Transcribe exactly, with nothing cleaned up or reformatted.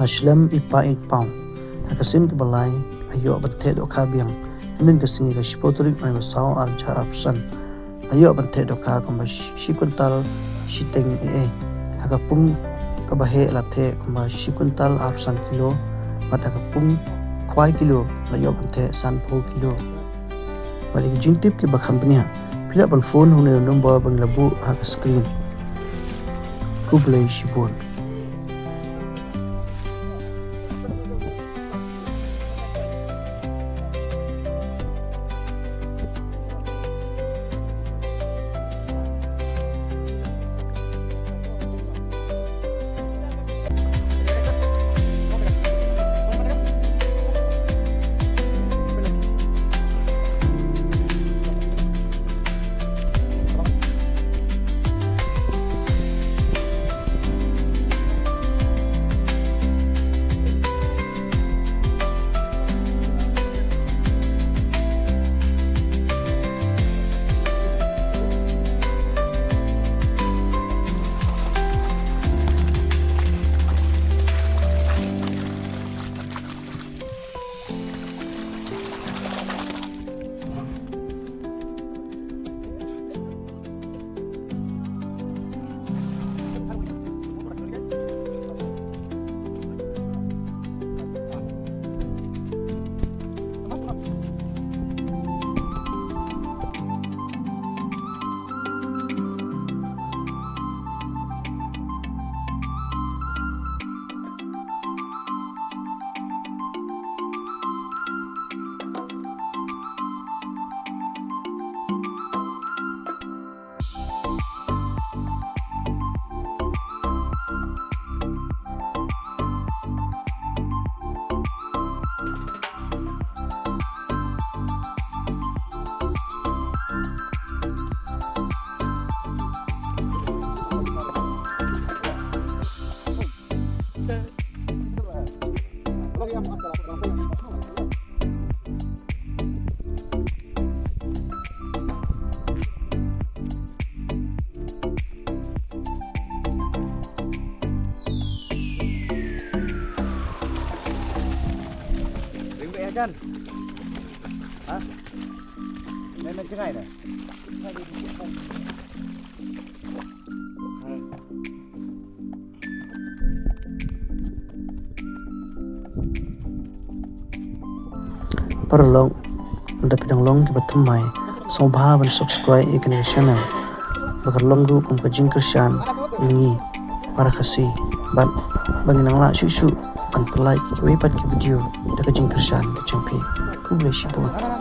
Shlem i pah i paw. Ha ka sien kaba lai, la ïoh ban theh dohkha biang. Hynnin ka sngi ka shiphew tarik u bnai ba saw arhajar arphew san, la ïoh ban theh dohkha kumba shi, shi kwintal shiteng eiei. Ha ka pung kaba heh la theh kumba shi kwintal arphew san kilo. Bad ha ka pung khwai kilo la ïoh ban theh sanphew kilo. Bad ïa ki jingtip kiba kham bniah, phi lah ban phone ha une u number ba ngi la buh ha ka screen. Khublei shibun. Ring beh ya, Jan. Ha? Main, main cengai dah. Paralok, lada phi dang long kiba thymmai, sngewbha ban subscribe ïa kane ka channel, ba ka long ruh kum ka jingkyrshan ïa ngi para Khasi, bad ba ngin nang lah shuh shuh ban pynlait kiwei pat ki video da ka jingkyrshan ka jong phi. Khublei shibun.